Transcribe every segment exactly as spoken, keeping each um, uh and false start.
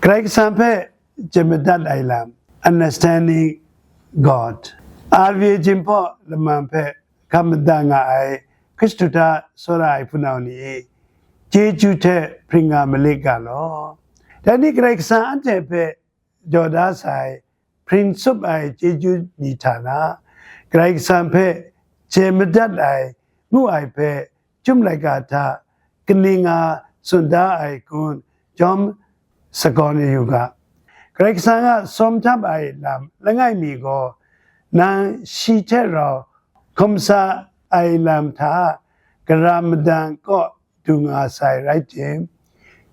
Karai Kasang hpe chye madat ai lam, understanding God. R V A Jinghpaw laman hpe hkam madat nga ai Hkristu hta tsawra ai hpunau ni e, chyeju hte hpring nga malit ga law. Dai ni Karai Kasang anhte hpe jaw da sai, hpring tsup ai chyeju ni hta na, Karai Kasang hpe chye madat ai ngu ai hpe, chyum laika hta kaning nga tsun da ai kun jawm sagawn yu ga. Karai Kasang a sawm htap ai lam langai mi gaw, nang shi hte rau hkum sa ai lam hta gara madan kaw du nga sai rai tim,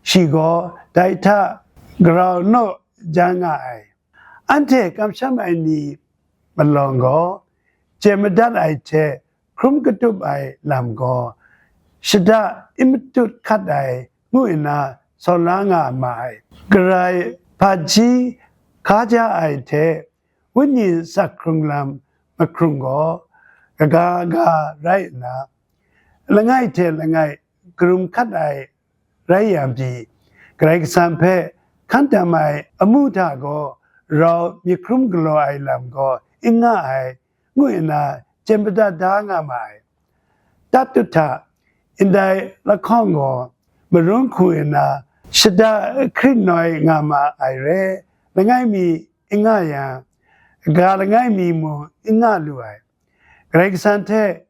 shi gaw dai hta garau naw jan nga ai. Anhte kamsham ai ni malawng gaw, chye madat ai hte hkrum katup ai lam gaw, shada n matut hkat ai ngu nna saw la nga ma ai. Karai hpaji hkaja ai hte wenyi sak hkrung lam mahkrung gaw, kaga ga rai nna, langai hte langai karum hkat ai rai yang pyi, Karai Kasang hpe hkan tam ai amu hta gaw rau myit hkrum galaw ai lam gaw n nga ai, ngu nna chye madat da nga ma ai. Tatut hta, ndai lahkawng gaw marun hku nna shada hkrit noi nga ma ai re, langai mi n nga yang, ga langai mi mung n nga lu ai. Karai Kasang hte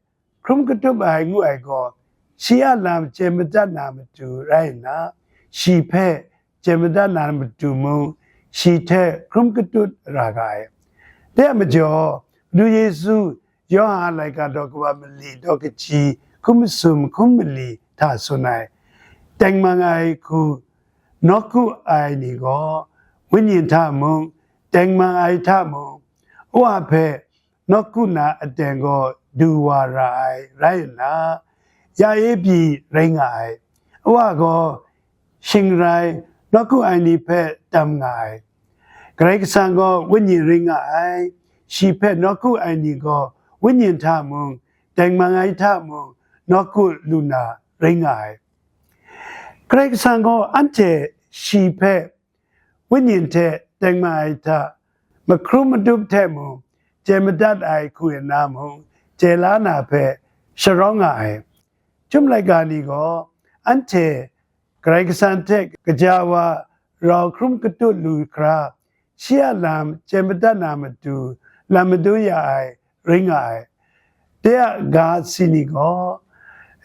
hkrum katup ai ngu ai gaw, shi a lam chye madat na matu rai nna, shi hpe chye madat na matu mung, shi hte hkrum katut ra ga ai. Dai a majaw, Madu Yesu, Yawhan laika daw kaba mali daw kaji hkum masum hkum mali hta tsun ai, tengman ai hku nawku ai ni gaw, wenyi hta mung, tengman ai hta mung, Wa hpe nawku na aten gaw du wa ra ai rai nna, ya e pyi rai nga ai. Wa gaw shing rai nawku ai ni hpe tam nga ai. Karai Kasang gaw wenyi rai nga ai, shi hpe nawku ai ni gaw wenyi hta mung, tengman ai hta mung, nawku lu na rai nga ai. Karai Kasang gaw anhte shi hpe wenyi hte tengman ai hta mahkrum madup hte mung, chye madat ai hku nna mung, chye la na hpe sharawng nga ai. Chyum laika ni gaw, anhte Karai Kasang hte kaja wa rau hkrum katut lu hkra, shi a lam chye madat na matu, lam madun ya ai rai nga ai. De a ga si ni gaw,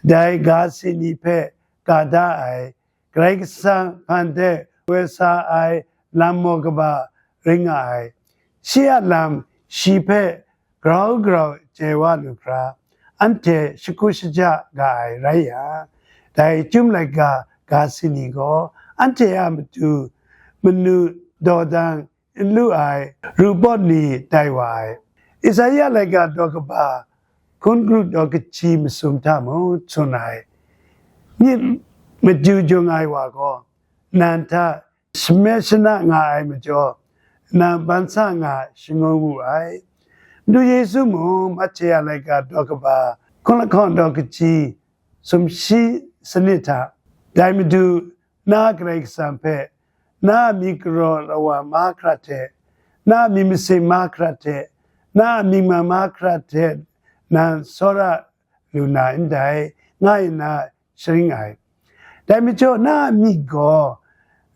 dai ga si ni hpe ga da ai, Karai Kasang hpan de woi sa ai lam maw kaba rai nga ai. Shi a lam shi hpe grau grau chye wa lu hkra, anhte shakut shaja ga ai rai yang, dai Chyum laika ga si ni gaw anhte a matu manu dawdan n lu ai ru pawt ni tai wa ai. Isaya laika daw kaba hkun kru daw kaji masum hta mung tsun ai, myit maju jung ai wa gaw, nan hta shame shana nga ai majaw, nan ban sa nga shangun wu ai. Madu Yesu mung Mahteya laika daw kaba hkun lahkawng daw kaji sumshi sanit hta, dai Madu, na Karai Kasang hpe, na a myit karaw lawa mahkra hte, na a myit masin mahkra hte, na a myit man mahkra hte, nan tsawra lu na ndai, nga nna sharing ai. Dai majaw na a myit gaw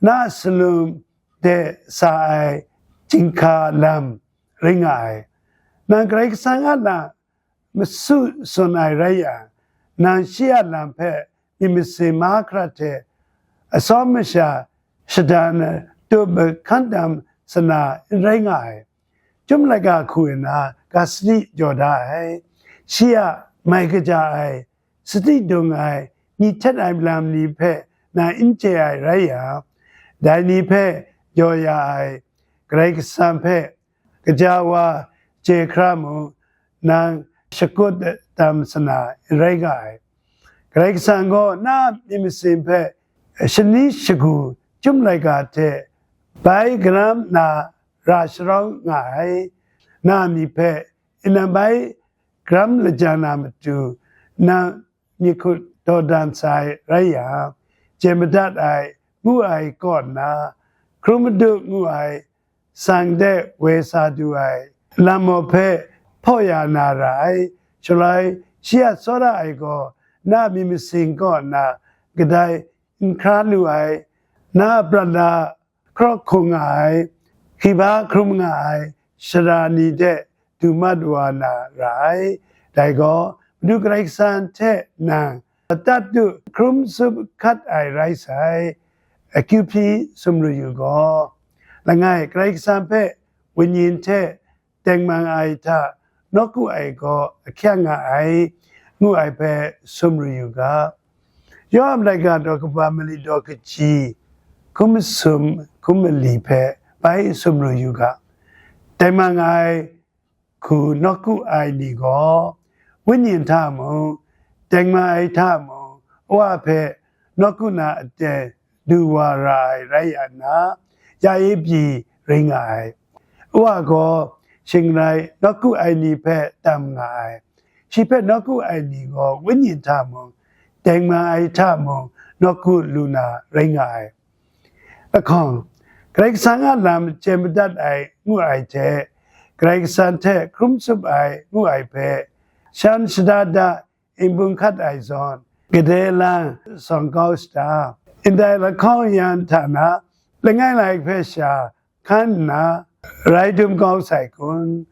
na a salum de sa ai chyinghka lam rai nga ai. Nang Karai Kasang a lam masu tsun ai rai yang, nang shi a lam hpe myit masin mahkra hte atsawm masha shada na tup hkan tam sana n rai nga ai. Chyum laika hku nna ga sadi jaw da ai, shi a mai kaja ai, sadi dung ai, myit htet ai lam ni hpe nang n chye ai rai yang, dai ni hpe jaw ya ai Karai Kasang hpe kaja wa chye hkra mung, nang shakut tam sana n rai ga ai. Karai Kasang gaw na a myit masin hpe shani shagu Chyum laika hte bai karam na ra sharawng nga ai. Na a myit hpe nnan bai karam lajang na matu, nang myit hkut dawdan sai rai yang, chye madat ai ngu ai kaw nna, Hkrum madu ngu ai, sang de woi sa du ai, lam maw hpe hpaw ya na ra ai, shaloi shi a tsawra ai gaw na myit masin kaw na kadai n hkra lu ai, na a prat la hkrawk hkung nga ai, hkriba hkrum nga ai, sara ni de du mat wa na ra ai. Dai gaw, Madu Karai Kasang hte nang atat du hkrum tsup hkat ai rai sai, akyu hpyi sumru yu gaw, langai Karai Kasang hpe wenyin hte tengman ai hta nawku ai gaw ahkyak nga ai, ngu ai hpe sumru yu ga. Yawhan laika daw kaba mali daw kaji, hkum masum hkum mali hpe bai sumru yu ga. Tengman ai hku nawku ai ni gaw, wenyin hta mung, tengman ai hta mung, Wa hpe nawku na aten du wa ra ai rai ya nna, ya e pyi ring nga ai. Wa gaw shing rai nawku ai ni hpe tam nga ai. Shi hpe nawku ai ni gaw wenyin hta mung, tengman ai hta mung nawku lu na rai nga ai. Lahkawng, Karai Kasang a lam chye madat ai ngu ai hte, Karai Kasang hte hkrum tsup ai ngu ai hpe, shan shada da ingbung hkat ai zawn, gade lang sawng kau shada, ndai lahkawng yan hta na, langai lai hpe sha hkan nna, rai dum kau sai kun?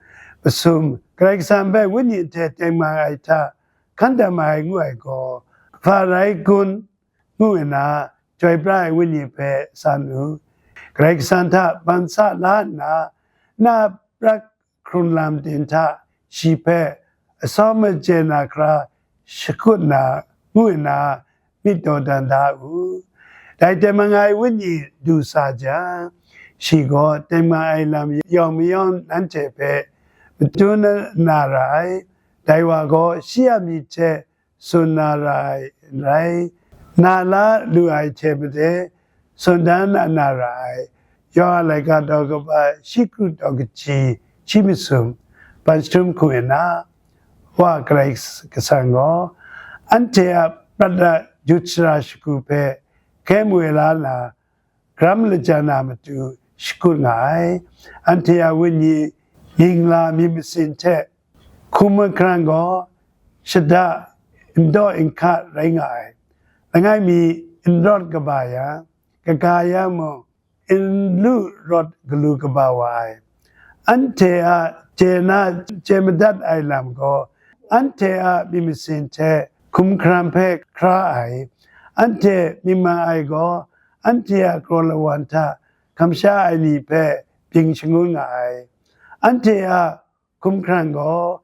Masum, Karai Kasang hpe wenyi hte tengman ai hta hkan dam ai ngu ai gaw, hpa rai kun? Ngu nna, chyoi pra ai wenyi hpe san u. Karai Kasang hta ban sa la nna, na prat hkrun lam ting hta shi hpe asawm machye na hkra shakut na, ngu nna myit dawdan da u. Dai tengman ai wenyi du sa jang, shi gaw tengman ai lam yawng mayawng nanhte hpe madun na ra ai. Dai wa gaw shi a myit hte tsun na ra ai n rai, na la lu ai hte made tsun dan na na ra ai. Yawhan laika daw kaba shi kru daw kaji shi masum, ban shadum hku nna, Wa Karai Kasang gaw anhte a prat a jut shara shagu hpe hkye mu la na, hkram lajan na matu shakut nga ai. Anhte a wenyi mying la myit masin hte hkum mahkran gaw shada n daw n hka rai nga ai. Langai mi n rawt kaba yang, kaga yang mung, n lu rawt galu kaba wa ai. Anhte a chye na chye madat ai lam gaw, anhte a myit masin hte hkum hkaran hpe hkra ai. Anhte myit man ai gaw, anhte a kraw lawan hta kamsha ai ni hpe byin shangun nga ai. Anhte a hkum hkaran gaw,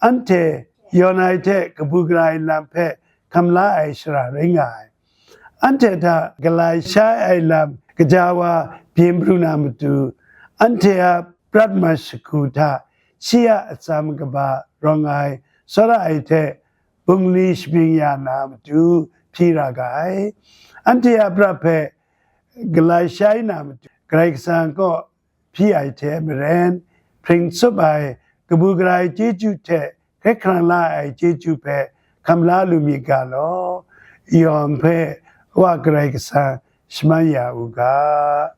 anhte yawn ai hte kabu gara ai lam hpe hkam la ai shara rai nga ai. Anhte hta galai shai ai lam kaja wa byin pru na matu, anhte a prat mashagu hta shi a atsam kaba rawng ai tsawra ai hte bungli shabyin ya na matu hpyi ra ga ai. Anhte a prat hpe galai shai na matu, Karai Kasang kaw hpyi ai hte maren, hpring tsup ai kabu gara ai chyeju hte hkrai hkrang la ai chyeju hpe hkam la lu myit ga law, yawng hpe Wa Karai Kasang shaman ya u ga.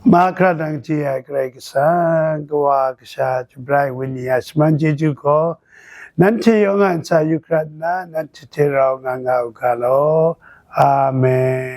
Mahkra dang chye ai Karai Kasang, Kawa, Kasha, Chyum Pra ai Wenyi a shaman chyeju gaw, nanhte yawng a ntsa yu hkrat nna, nanhte hte rau nga nga u ga law. Amen.